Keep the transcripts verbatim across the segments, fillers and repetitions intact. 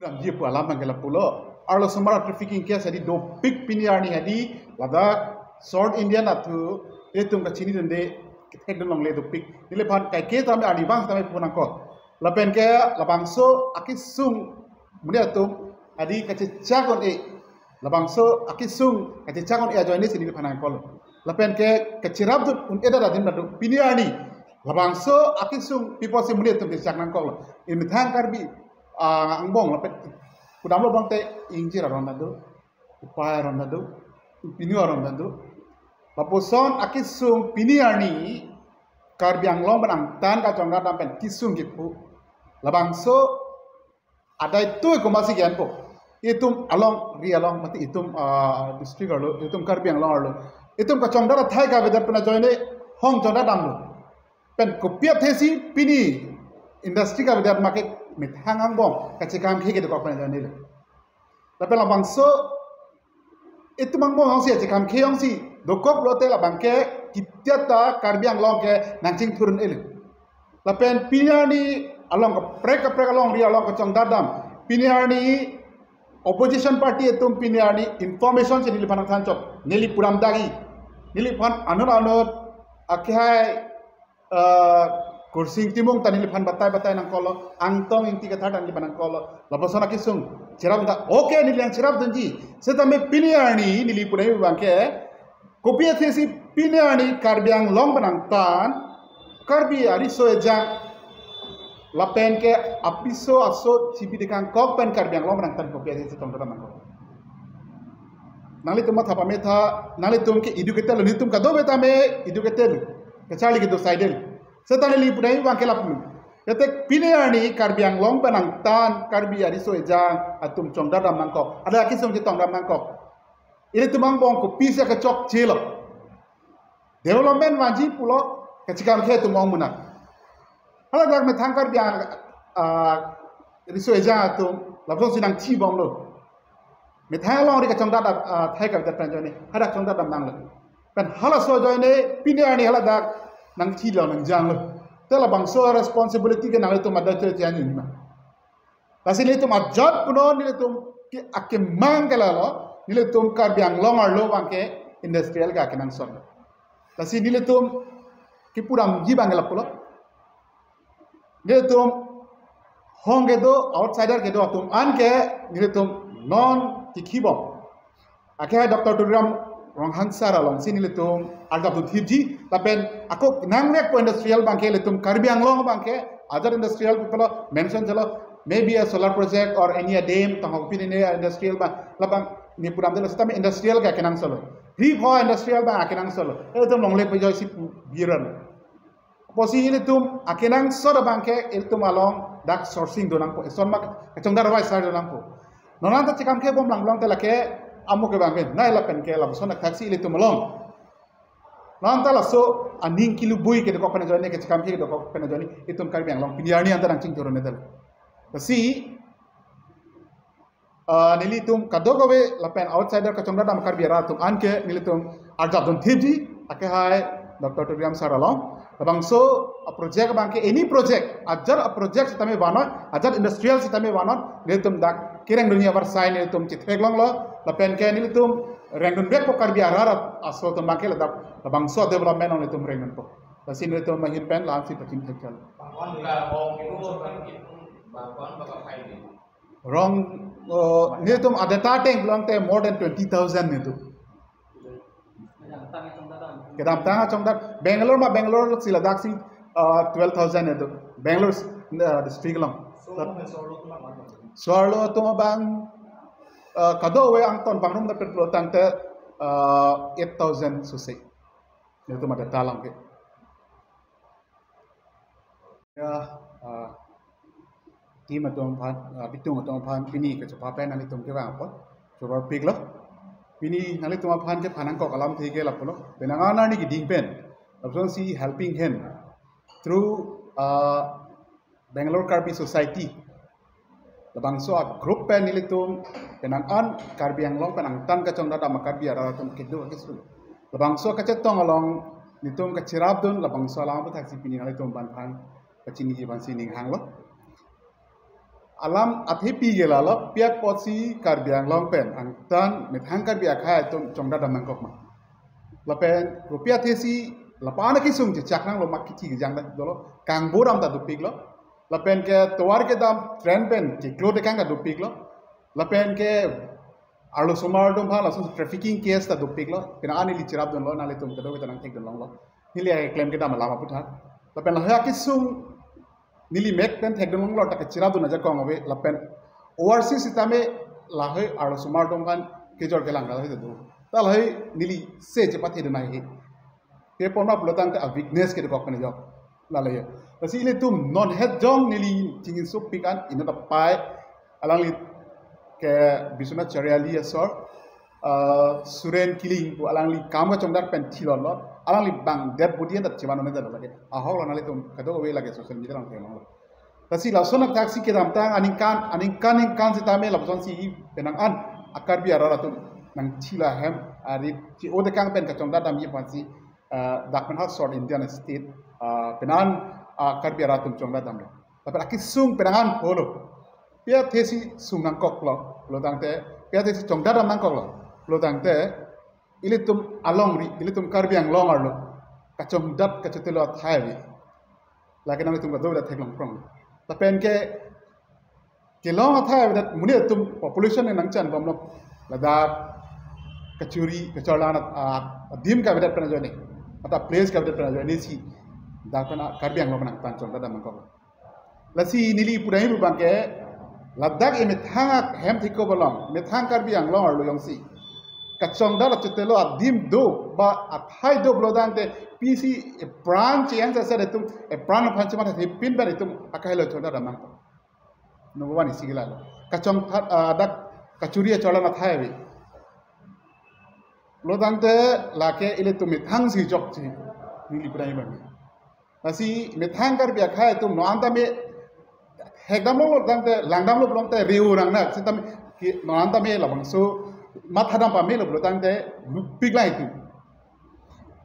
Damji pu alam abang ke lapulo. Arlosomar trafficking case hadi dopik pini arni hadi ladak South Indian athu etum kachinidunde kethekdun longle dopik. Neliphan kaike tame arnivang tame pu nangkok. Lapen ke labangso akesung amonit atum hadi kachechak un-e. Labangso akesung kachechak un-e ajoine si neliphan nangkoklo. Lapen ke kacherapdun un-edet adim ta do pini arni. Labangso akesung pi apotsi amonit atum kachechak nangkoklo. Emethang Karbi ah, angbong lapen kedamlo abang te ingjir aron ta do, ipei aron ta do, ipinu aron ta do. Lapuson akesung pini arni Karbi Anglong pen angtan kachongdat dam pen kesung kipu. Labangso adai tu komatsi ke-enpo. Itum alongri along mati itum ah, district arlo, itum Karbi Anglong arlo. Itum kachongdat athai kavedet pen ajoine hong chongdat damlo. Pen kopi athesi pini industry kavedet ma ke methang angbong kachekam khe kedokok pen ajoine lo. Lapen labangso itum angbong jongsi kachekam khe jongsi dokok lote labang ke kitia ta Karbi Anglong ke nangchingthur un-elo. Lapen pini arni along kaprek kaprek alongri along kachongdat dam. Pini arni opposition party atum pini arni information si neliphan nangthanchok. Neli pu dam dagi. Neliphan anut anut akehai ah, Kursing Timung ta neliphan batai batai nangkoklo, Angtong Ingti Kathar ta neliphan nangkoklo, lapuson akesung cherap ta, okay, neli nangcherapdunji. Setame pini arni neli pu dam abang ke, kopi athesi pini arni Karbi Anglong pen angtan, Karbi ariso ejang, lapen ke apiso aso chibi dekangkok pen Karbi Anglong pen angtan kopi athesi tong dam nangkok. Nanglitum matha pametha, nanglitum ke educated lo, nelitum kadokave tame educated lo. Kacharli kedo saidel. Seta neli pu dam abang ke lapu. Kete pini arni Karbi Anglong pen angtan, Karbi ariso ejang atum chongdat dam nangkok. Ada akesung chetong dam nangkok. Ilitum angbong kopisi kechokche lo. Development vangji pulo kachekam khe atum ong munak. Haladak methang Karbi Ang-, ah, riso ejang atum, lapuson si nangchibomlo. Methang alongri kachongdat dam, ah, athai kavedet pen ajoine, hadak chongdat dam nanglo. Pen halaso ajoine, pini arni haladak nangchilo nangjanglo. Te labangso responsibility ke nanglitum adai che che anjima. Lasi nelitum ajat punon nelitum ke akemang ke lalo, nelitum Karbi Anglong arlo abang ke industrial ke akenangsot. Lasi nelitum kipu damji abang ke lapulo. Nelitum hong kedo, outsider kedo atum an ke nelitum non kikhibom. Akehai Doctor Tuliram Ronghang sir alongsi nelitum arjap dunthipji, lapen ako nangvekpo industrial abang ke, ilitum Karbi Anglong abang ke ajat industrial pulo mention chelo, maybe a solar project or any a dam, tangho pini ne industrial abang, labang ne pu damdetlo, sitame industrial ke akenangsotlo. Ri pho industrial abang akenangsotlo. Ilitum longle pejoisi pu biran. Apotsi ilitum akenangsot abang ke ilitum along dak sourcing do nangpo. Eson mak kachongdar wai sar do nangpo. Non anta chekam khe bom lang lang te lake amo ke abang ke nai lapen ke lapuson akthaksi ilitum along. Non anta laso aning kelubui kedokok pen ajoine, kachekam khe dokok pen ajoine itum Karbi Anglong pini arni anta nangchingthur un-edetlo. Lasi ah, nelitum kadokave lapen outsider kachongdar dam Karbi arat atum an ke nelitum arjap dunthipji, akehai Doctor Tuliram sir along. Labangso a project abang ke, any project, ajat a project sitame vannon, ajat industrial sitame vannon, nelitum dak kerengdunji avarsai nelitum chitheklonglo, lapen ke nelitum rengdunvekpo Karbi arat aso atum abang ke ladak, labangso development along nelitum rengdunpo. Lasi nelitum ahin pen la-ansi pachini thekchal. Bangkon bangkon bangkon bangkon bangkon. Rong, uh, nelitum a data ateng pulote more than twenty thousand nelitum. Kedamtang achongdat. Bangalore ma Bangalore si ladaksi, uh, twelve thousand nelitum. Bangalore, uh, district along. So-arlo atum abang, uh, kadokave angton bangrum dapet pulo tangte, uh, eight thousand sose. Nelitum a data along ke. Ya, ah, team atum aphan, ah, bitung atum aphan pini kachepha pen nanglitum kevang apot choror piklo. Pini nanglitum aphan kephan nangkok alamthe ke lapulo. Penang an arni keding pen, lapusonsi helping hand through, ah, Bangalore Karbi Society. Labangso a group pen nelitum penang an Karbi Anglong pen angtan kachongdar dam Karbi arat atum kedo akesung. Labangso kachetong along nelitum kacherapdun, labangso alam aputhaksi pini nanglitum abang aphan kachiniji aphansi ning hanglo. alam athepi ke lalo, pi apotsi Karbi Anglong pen angtan methang Karbi akhei atum chongdat dam nangkok ma. Lapen kopi athesi lapu-an akesung chechak nanglo, ma kithi kejang ta dolo, kangbura ta dopiklo. Lapen ke tovar kedam train pen keklo tekang ta dopiklo. Lapen ke arlosomar atum aphan laso trafficking case ta dopiklo. Penang an neli cherapdunlo, nanglitum kadokave ta nangthekdun longlo. Neli keklem kedam alam aputhak. Lapen lahei akesung neli mek pen thekdun longlo, ta kachirapdun ajakong ave, lapen overseas sitame lahei arlosomar atum aphan kejor kelang lahei do. Ta lahei neli se chepathedun ahe. Pi apot ma pulotangte a-weakness kedokok pen ajok. Lalo ya. Lasi ilitum non het jong neli chingkingsopik an inut apai, alangli ke Biswanath Chariali asor, ah, Suren Killing pu alangli kam kachongdat pen thilotlo, alangli bang dead body an ta chevan un-e detlo lake. Ahoklo, nanglitum kadokave lake social media along theklonglo. Lasi lason athaksi kedamtang aningkan, aningkan, aningkan sitame lapusonsi penang an a-Karbi arat atum nangthila hem arit chi-o tekang pen kachongdat damji aphansi, ah, dak pen ha South Indian state, ah, penang an, ah, Karbi arat atum chongdat damlo. Lapen akesung penang an holo. Pi athesi sung nangkoklo pulotangte, pi athesi chongdat dam nangkoklo pulotangte, ilitum alongri, ilitum Karbi Anglong arlo kachongdat kachotelo athai ave. Lake nanglitum kadokave ta theklong prong. Lapen ke kelong athai avedet monit atum population ne nangchan bomlo. Ladak kachuri kacharlan at-, at-, adim kavedet pen ajoine, mate place kavedet pen ajoine si dak pen a-, Karbi Anglong nangtan chongdat dam nangkok. Lasi neli pudai pu abangke, ladak emethang ahem thikop along, methang Karbi Anglong arlo jongsi kachongdat kachotelo adim do ba athai do pulotangte, pisi epran che-en sasa itum, epran aphan chematha thepin pen itum akhei lo chongdat dam nangkok. Number one isi ke lalo. Kachong tha-, ah, dak kachuri kacharlan athai ave pulotangte, lake ilitum methang si jokche, neli pudai abang. Lasi methang Karbi akhei atum non anta me hekdamlo pulotangte, langdamlo pulotangte, riu rang nak, sitame ki non anta me labangso mathadam pamelo pulotangte lupik lang itum.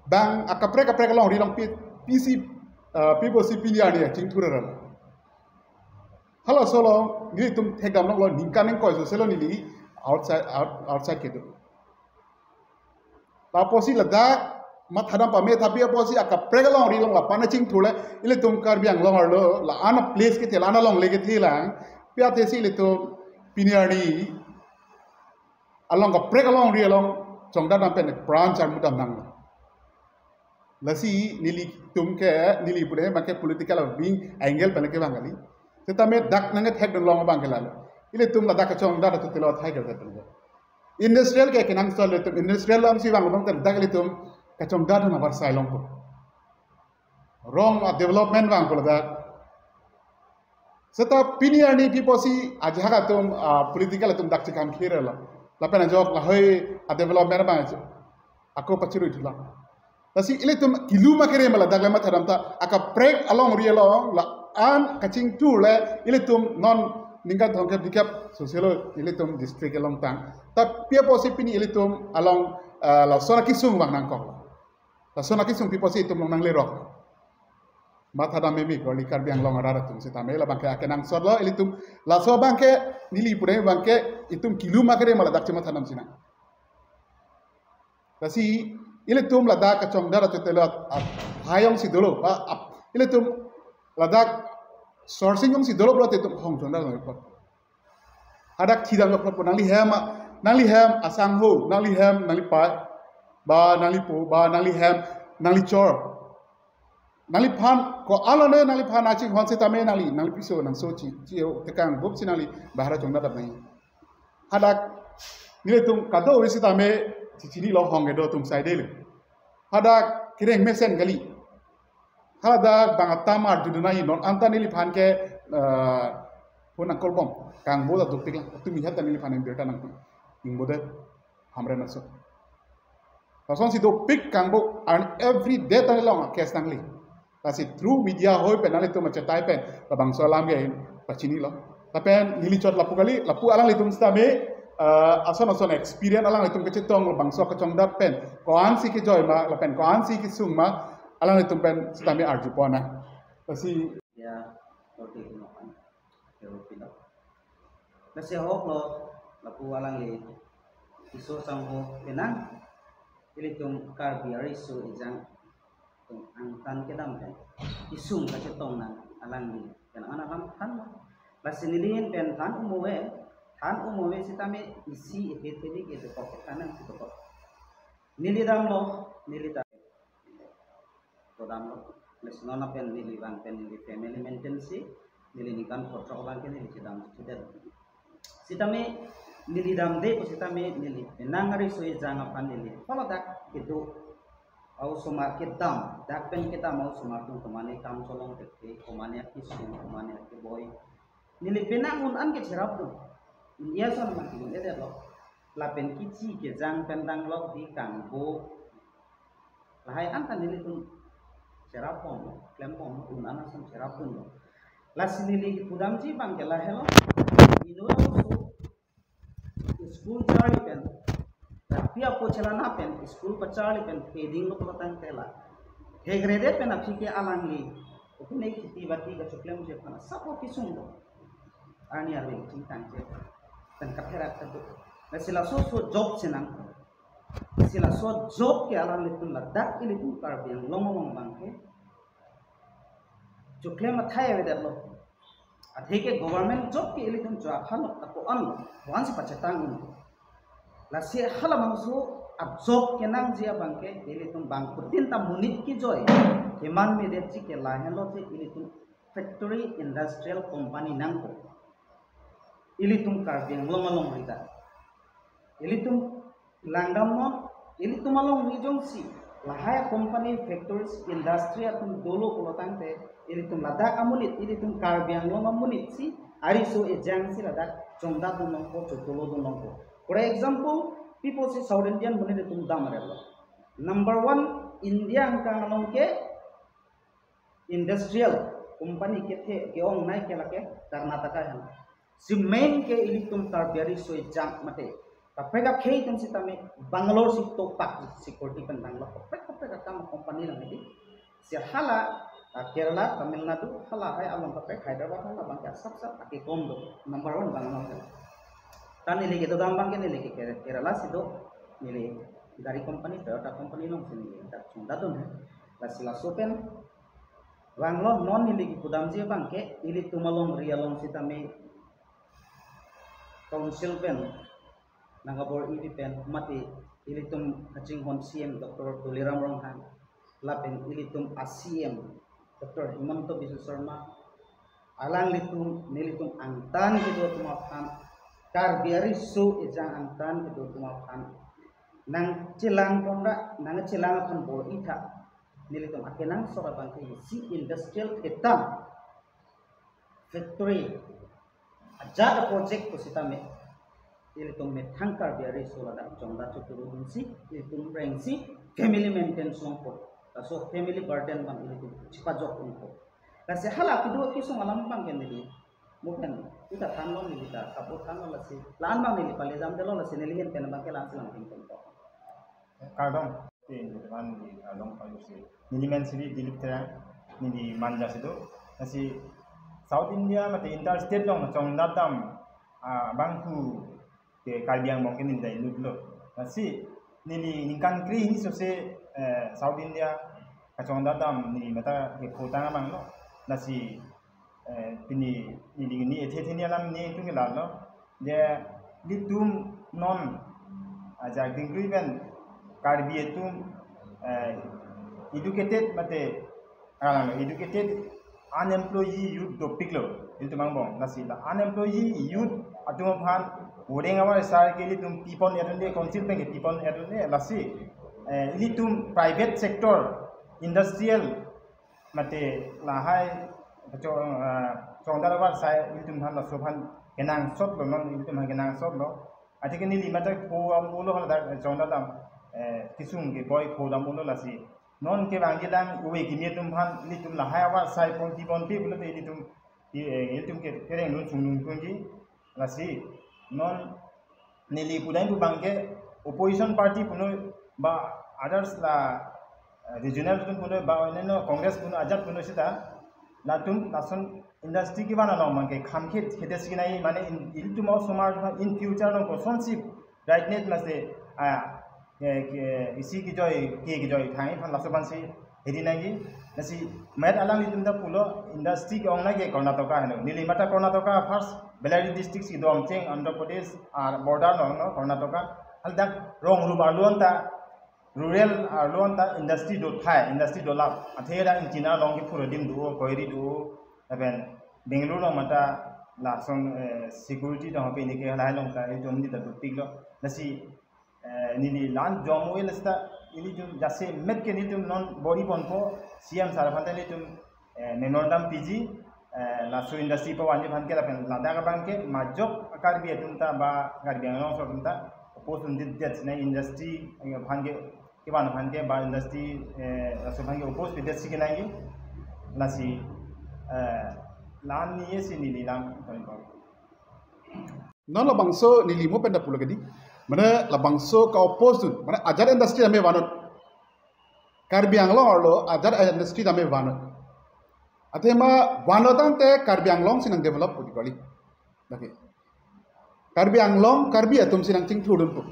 Bang akaprek kaprek alongri along pi, pisi, ah, pi apotsi pini arni achingthur ra. Halaso along nelitum thekdam longlo, ningkan ingkoi soselo neli outside, out-, outside kedo. Lapusi ladak mathadam pame tha pi apotsi akaprek alongri along lapu-an achingthurle, ilitum Karbi Anglong arlo la-an a-place kethe, la-an alongle kethe lang, pi athesi ilitum pini arni along kaprek alongri along chongdat dam pen pran charmu dam nanglo. Lasi nelitum ke, neli pudai abangke political abing angle pen kevang kali. Sitame dak nangkethekdun long abangke lalo. Ilitum ladak kachongdat kachotelo athai ke pen. Industrial ke kenangsot ilitum, industrial alongsi vang abang dak ilitum kachongdat na varsai longpo. Rong a-development vangpo ladak. Seta pini arni pi apotsi ajahak atum, ah, political atum dak chekam khirelo. Lapen ajok lahei a-development abang ako pachirui thulang. Lasi ilitum kilu ma kere ma ladak le mathadam ta, akaprek alongri along la-an kachingthurle ilitum non ningkan thomkep dikep soselo ilitum district along tang. Ta pi apotsi pini ilitum along, ah, lason akesung vang nangkoklo. Lason akesung pi apotsi itum along nanglerok. Mathadam meme ko li Karbi Anglong arat atum sitame labangke akenangsotlo ilitum. Laso abangke neli pudai abangke itum kilu ma kere ma ladak chemathadam sinang. Lasi ilitum ladak kachongdat kachotelo athai jongsi dolo, ba ap-, ilitum ladak sourcing jongsi dolo pulote itum hong chongdat nangkok. Hadak thidam nangkok, nangli hem, nangli hem asangho, nangli hem, nangli pa, ba nangli po, ba nangli hem, nangli chor. Nangliphan ko-an lone nangliphan achinghon sitame nangli, nangli piso nangso chi, chi-o tekang bup si nangli bahar chongdat dam nangji. Hadak nelitum kadokave sitame chichinilo, hong kedo atum saidelo. Hadak kereng mesen kali. Hadak bang atam arjudun nangji, non anta neliphan ke, eh, phone nangkolbom. Kangbo ta dopik lang. Tumi hat ta neliphan birta nangpi. Ingbo de. Hamren aso. Lasonsi dopik kangbo, and every day ta nelong case nangli. Lasi through media ahoi pen nanglitum achetai pen labangso alam ke pachinilo. Lapen neli chot lapu kali, lapu alanglitum sitame, eh, ason ason experience alanglitum kachetong labangso kachongdat pen ko-ansi kejoi ma, lapen ko-ansi kesung ma, alanglitum pen sitame arjupon nang. Lasi ya, okay, no. Ke pilo. Lasi ahok lo, lapu alangli keso sangho penang, ilitum Karbi ariso ejang atum angtan kedam pen kesung kachetong nang alangli pen an alam than lo. Lasi neli hin pen than umove, than umove sitame isi epet pedi ke dokok, kanang si dokok. Neli damlo, neli ta to damlo. Lasi non pen neli abang pen neli family maintain si, neli ningkan kothrok abang ke neli chedam chidet. Sitame neli damde pu sitame neli penang ariso ejang aphan neli haladak kedo a-osomar kedam, dak pen kedam a-osomar atum komane kam cholong thekthe, komane akesung, komane akeboi. Neli penang un an ke cherapdun. India ason ma kedun-edet lo. Lapen kechi kejang pen danglok di kangbo. Lahai an ta nelitum cherapbom, klembom, un an ason cherapdunlo. Lasi neli kepudamji abang ke lahelo. Inut aso school charli pen, tapi apo chelana pen, school pacharli pen, feeding lo pulo tangte la. Hegredet pen aphi ke alangli, open kheti bati kachoklemji aphan, sapo kesung do. Arni arve chingtangji aphan. Pen kapherat kado. Lasi laso so job chenang. Lasi laso job ke alanglitum ladak ilitum Karbi Anglong along abang ke choklem athai avedetlo. Athe ke government job ke ilitum jo aphan lo, ta ko-an lo, ko-an si pachetang un. Lasi halabangso a-job kenangji abang ke ilitum bangphutin ta monit kejoi keman medetji ke lahenlo je ilitum factory industrial company nangkok. Ilitum Karbi Anglong alongri ta. Ilitum langdamnon, ilitum alongri jongsi lahai company, factories, industry atum dolo pulo tangte, ilitum ladak amonit, ilitum Karbi Anglong amonit si ariso ejang si ladak chongdatdun nangkok, chotolodun nangkok. For example, people si South Indian monit atum dam arelo. Number one, India angkang along ke industrial company kethe ke-ongnei ke lake Karnataka ahem. Si main ke ilitum Karbi ariso ejang mate. Kaprek akhei atum sitame Bangalore si topak security pen danglok. Kaprek kaprek akam company lang hedi. Si hala, ah, Kerala, Tamil Nadu, halahai along kaprek Hyderabad hala abang ke asap sap akekom do. Number one Bangalore ke. Ta neli kedo dam abang ke neli ke Kere-, Kerala si do, neli gari company, Toyota company along si neli dak chongdatdun he. Lasi laso pen vanglo, non neli kepudamji abang ke ilitum alongri along sitame council pen nangkabor-ipi pen mate ilitum kachinghon C M Doctor Tuliram Ronghang, lapen ilitum a-C M Doctor Himanta Biswa Sarma, alanglitum nelitum angtan kedo atum aphan, Karbi ariso ejang angtan kedo atum aphan nangchelang ponra, nangchelang aphan bor-itha, nelitum akenangsot abang ke isi industrial kedam, factory, ajat a-project pusitame ilitum methang Karbi ariso ladak chongdat chotolodunsi, ilitum rengsi family maintain longpo. Laso family burden abang ilitum chepajok longpo. Lasi hala kedo kesung alam abang ke neli, mo pen, ita thanlo neli ta, support thanlo lasi, la-an abang neli palejamdetlo lasi neli hin pen abang ke la-an si langpinponpo. Kardom. Te neli teman di kardom payusi. Neli men Sri Dilip Terang, neli Manja si do. Lasi South India mate interstate along chongdat dam, ah, abangphu ke Karbi Anglong ke neli ta inutlo. Lasi neli ningkan kre hini sose, eh, South India kachongdat dam neli mata ke khotang abang lo. Lasi, eh, pini neli ni ethe ethe ni alam ni tung ke lalo. Je ilitum non ajak dingkri pen Karbi atum, eh, educated mate, ah, educated unemployee youth dopiklo ilitum angbong. Lasi la unemployee youth atum aphan boreng awar sar ke ilitum pipon-etdunde, council pen ke pipon-etdunde, lasi, eh, ilitum private sector, industrial mate lahai cho-, ah, chongdat awar sai ilitum aphan laso aphan kenangsotlo, non ilitum aphan kenangsotlo. Athe ke neli mate kho am ulo haladak chongdat dam, eh, kesung keboi kho dam ulo lasi. Non kevangji lang ove kimi atum aphan ilitum lahai awar sai ponti ponti pulote ilitum, eh, ilitum ke kereng lun sung lun kunji lasi. Non neli pudam pu abang ke opposition party punoi ba others la, eh, regional atum punoi ba oneno Congress punoi ajat punoi seta latum lason industry kevan along abangke kham khit khit si nai, mane in, ilitum osomar in future along kosonsi brightness mase, ah, ke, ke, isi kejoi, ke kejoi thang aphan laso aphansi hedi nangji. Lasi met alanglitum ta pulo industry ke-ong lake Karnataka heno. Neli mata Karnataka first Bellary district si do, Amcheng, Andhra Pradesh, ah, border along, no, Karnataka. Hadak rong ruba luan ta rural arlo anta industry do thai, industry do lap. Athe ra ingtina along kephur adim do, koiri do, lapen Bangalore along mata lason, eh, security do, pini ke halahai along ta, ilitum di ta dopik lo. Lasi, eh, neli la-an jom-o lasi ta, ilitum jasemet ke nelitum non bor-i ponpo, C M sir aphan ta nelitum eh, memorandum piji, eh, laso industry pavanji aphan ke lapen ladak abangke majok Karbi atum ta ba Karbi Anglong aso atum ta oppose un-edetsi nai industry, eh, aphan ke, kevan aphan ke ba industry, eh, laso aphan ke oppose pidet si kenangji. Lasi, eh, la-an ni isi neli lang. Non labangso neli mo pen ta pulo ke di. Mane labangso ka-oppose dun. Mane ajat industry tame vannon. Karbi Anglong arlo ajat industry tame vannon. Athema vanlo tangte Karbi Anglong si nang develop pu di kali. Lake Karbi Anglong, Karbi atum si nang chingthurdun pu.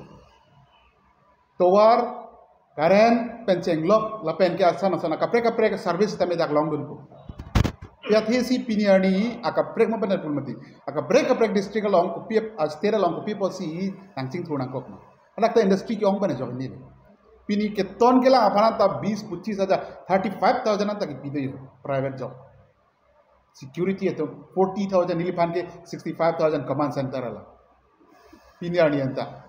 Tovar, current, pen chenglok, lapen ke asan asan kaprek kaprek service tame dak longdun pu. Pi athe si pini arni akaprek mo pen pul mati. Akaprek kaprek district along kopi, ah, state along kopi apotsi nang chingthur nangkok ma. Hadak ta industry ke-ong pen ajok ni. Pini keton kelang aphan ta bis pochis hajar, thirty five thousand anta kipi do private job. Security atum forty thousand, neliphan ke sixty five thousand command center along. Pini arni anta.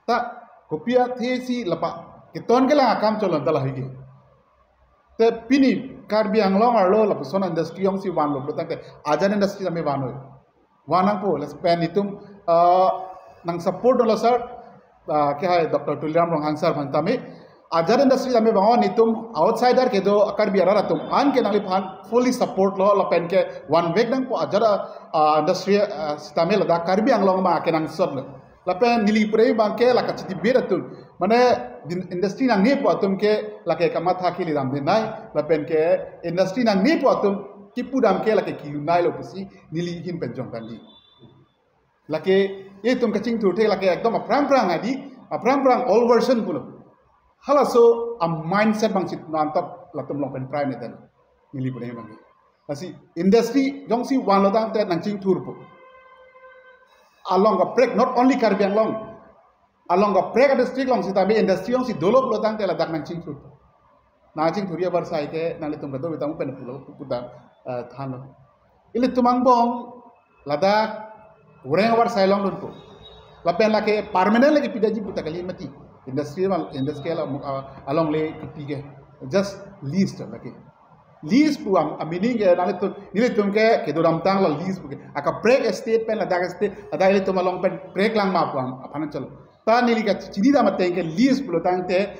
Ta kopi athe si lapa keton kelang akam cholon ta lahai ke. Te pini Karbi Anglong arlo lapuson industry jongsi vanlo pulo tangte ajat industry tame vannon. Van nangpo, lapen itum, ah, nang support dolo sir, ah, ke hai Doctor Tuliram Ronghang sir aphan tame. Ajat industry tame vannon, itum outsider kedo Karbi arat atum an ke nangliphan fully support lo, lapen ke vanvek nangpo ajat, ah, industry, ah, sitame ladak Karbi Anglong ma kenangsot lo. Lapen neli purei abangke la kachitibet atum. Mane din industry nangne pu atum ke lake kamatha kili dam dinai. Lapen ke industry nangne pu atum kipu dam ke lake kilu nai lo pusi neli ahin pen jong kandi. Lake itum kachingthur the lake ekdom aphrang phrang adi, aphrang phrang old version pulo. Halaso a mindset abang chit nangtap latum along pen prime dan. Neli purei abang. Lasi industry jongsi vanlo tangte nang chingthur po. Along kaprek, not only Karbi Anglong. Along kaprek district along sitame industry jongsi dolo pulo tangte ladak nang chingthur. Nang chingthur ya barsai ke nanglitum kedo beta mo pen pulo puta, eh, thanlo. Ilitum angbong ladak oreng abarsai longdun po. Lapen lake permanent lake pidaji puta kali mati. Industry mal, industry along, ah, along le kipi ke. Just lease to lake. Lease pu am, a meaning ke nanglitum, nelitum ke kedo damtang lo lease pu ke. Akaprek estate pen ladak estate, ladak ilitum along pen prek lang ma pu am, aphan chalo. Ta neli kachini dam ateng ke lease pulo tangte,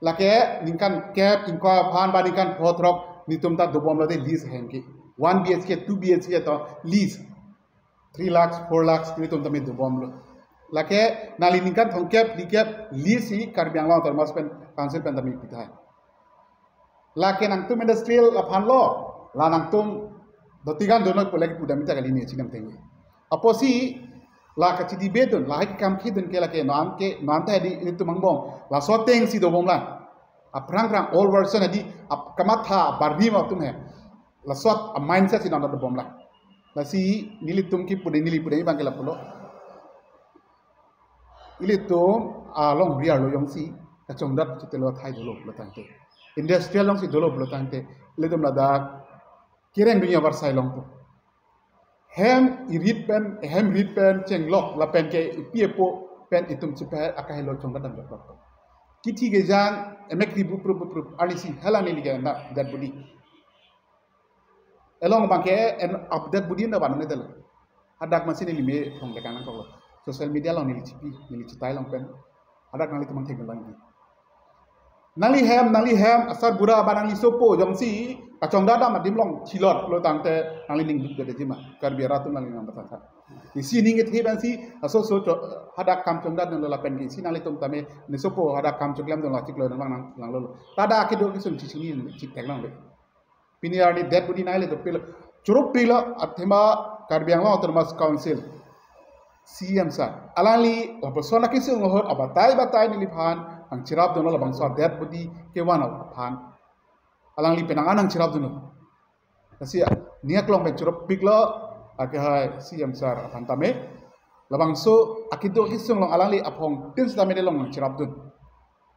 lake ningkan kep, ingkoi aphan ba ningkan pho throk, netum ta dobomlo de lease ahem ke. One B H K, two B H K to lease. Three lakhs, four lakhs, netum tame dobomlo. Lake nangli ningkan thomkep, phlikep, lease si Karbi Anglong Autonomous pen Council pen tame pithai. Lake nangtum industrial aphan lo, la nangtum dotigan dono pu lake pudam ita kali ne chinam tenge. Apotsi la kachitibet dun, lahai ke kam khit dun ke lake non ke, non ta di ilitum angbong. Laso ateng si dobom lang. Aphrang phrang old version adi, ap kamatha barni ma atum he. Laso a mindset si non dobom lang. Lasi nelitum kipu de, neli pu de abang ke lapulo. Ilitum alongri arlo jongsi kachongdat chitelo thai dolo pulo tangte. Industrial jongsi dolo pulo tangte. Ilitum ladak kereng dunia barsai longpo. Hem irit pen, hem rit pen chenglok lapen ke ipi epo pen itum chipe akahelo chongdat dam joklok. Kithi kejang emek ri buprup buprup arnisi hala neli ke na dead body. Along abangke en update budi na vannon edel. Hadak masi neli me thong dekang nangkoklo. Social media along neli chipi, neli chitai along pen. Hadak nanglitum thek lang di. Nangli hem, nangli hem, asar bura ba nangli sopo, jongsi kachongdat dam adim along chilot pulo tangte nangli ning duk dede jima. Karbi arat atum nangli nang batata. Isi ning kethe pensi, aso so cho-, hadak kam chongdat dam lo lapen ke isi nanglitum tame, ne sopo hadak kam choklem dam lo chiklo dam lang, lang lo. Tada akido kisum chichini chitek lang le. Pini arni dead body nangle dopilo. choro-iklo athema Karbi Anglong Autonomous Council C E M sir. Alangli lapuson akesung ahut abatai batai neliphan nangcherapdunlo, labangso adet budi kevan aphan. Alangli penang an nangcherapdunlo. Lasi ning aklong pen choro-iklo akehai C E M sir aphan tame. Labangso akedo akesung along alangli aphongtin sitame nelong nangcherapdun.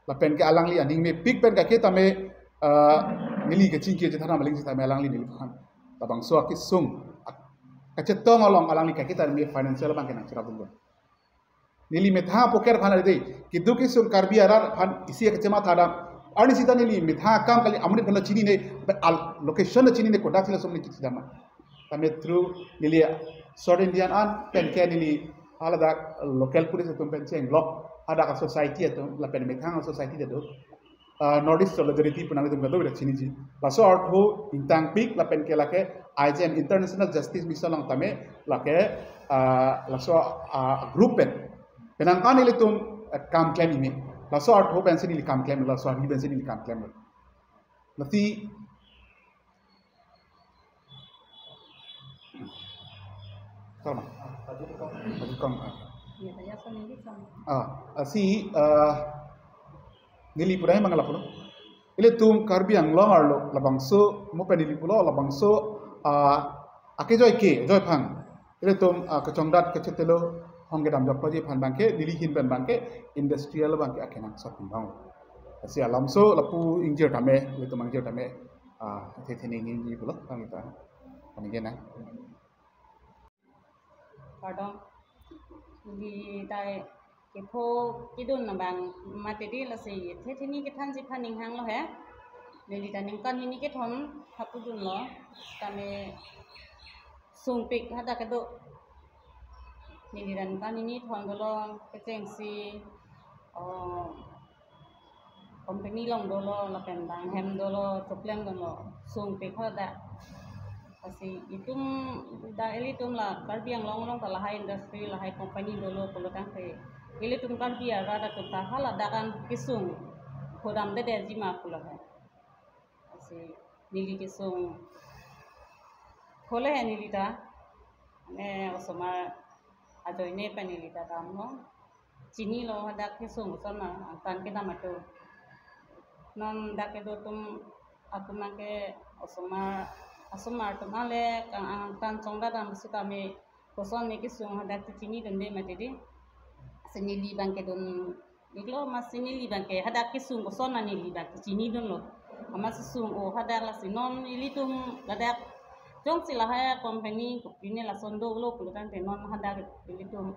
Lapen ke alangli aning mepik pen kake tame, ah, neli kachingki chethan aling sitame alangli neliphan labangso akesung ak-, kachetong along alangli kake tame financial abang ke nangcherapdun. Neli methang poker aphan ade, kedo kesung Karbi arat aphan isi kachematha dam. Arni sita neli methang akam kali, amonit aphan chinine, but al location chinine, kodak sila somni kichidama. Tame through neli South Indian an pen ke neli haladak local police atum pen chenglok, hadak society atum, lapen methang society atum, ah, North East Solidarity pu nanglitum kadokave chiniji. Laso artho ingtangpik lapen ke lake I J M, International Justice Mission along tame lake, ah, laso, ah, group pen penang an ilitum, eh, kam klem imi. Laso artho pensi neli kam klem, laso ari pensi neli kam klem. Lati Tolong. Tadi kong. Ya, ya, so neli kong. Ah, ah, si, ah, neli pura mangalap lo. Ilitum Karbi Anglong arlo labangso, mo pen neli pulo labangso, ah, akejoi ke, joiphang. Ilitum, ah, kachongdat kachetelo hong kedam jokpaji aphan abang ke, neli ahin pen abang ke, industrial abang ke akenangsot pinbang. Lasi alamso lapu ingjir tame, ilitum ingjir tame, ah, the the neli pulo, kang kita. Ani ke na. Pardon. Neli ta kepho kedun abang mati di, lasi the the neli kethanji aphan ning hanglo he. Neli ta ningkan hini kethom hapudunlo. Tame sungpik hadak kedo. Neli ta ningkan hini thom dolo kechengsi, oh, company along dolo, lapen bang hem dolo, choklem dolo, sungpik hadak. Lasi itum dak ilitum la Karbi Anglong along ta lahai industry, lahai company dolo pulo tangte, ilitum Karbi arat atum ta haladak an kesung phodamdedetji ma pulo he. Lasi neli kesung khole he neli ta, ne osomar ajoine pen neli ta damlo. Chinilo hadak kesung koson ma angtan kedam atum. Non dak kedo atum, atum abang ke osomar, osomar atum ale kang angtan chongdat dam sitame koson ne kesung hadak chinidunde mati di. Si neli abang kedun-iklo, amatsi neli abang ke hadak kesung koson ma neli abang ke chinidunlo. Amatsi sung-o hadak, lasi non ilitum ladak jongsi lahai company, kopine lason dolo pulo tangte non hadak ilitum,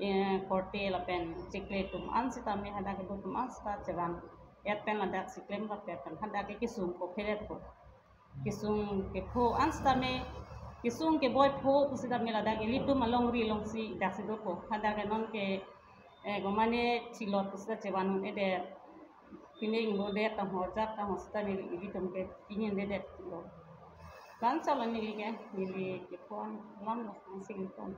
eh, korte lapen chikle atum an sitame, hadak kedo atum an sita chevan et pen ladak si klemrap et pen hadak ke kesung ko pheret ko. Kesung kepho an sitame, kesung keboi pho pusitame ladak ilitum alongri alongsi daksi dopo. Hadak ke non ke, eh, gomane chilot pusita chevan un-edet. Pine ingbodet tangho, jak tangho sita neli ilitum ke pinindedetlo. Lansalo neli ke, neli kepho an alamlo, nangsi kepho an.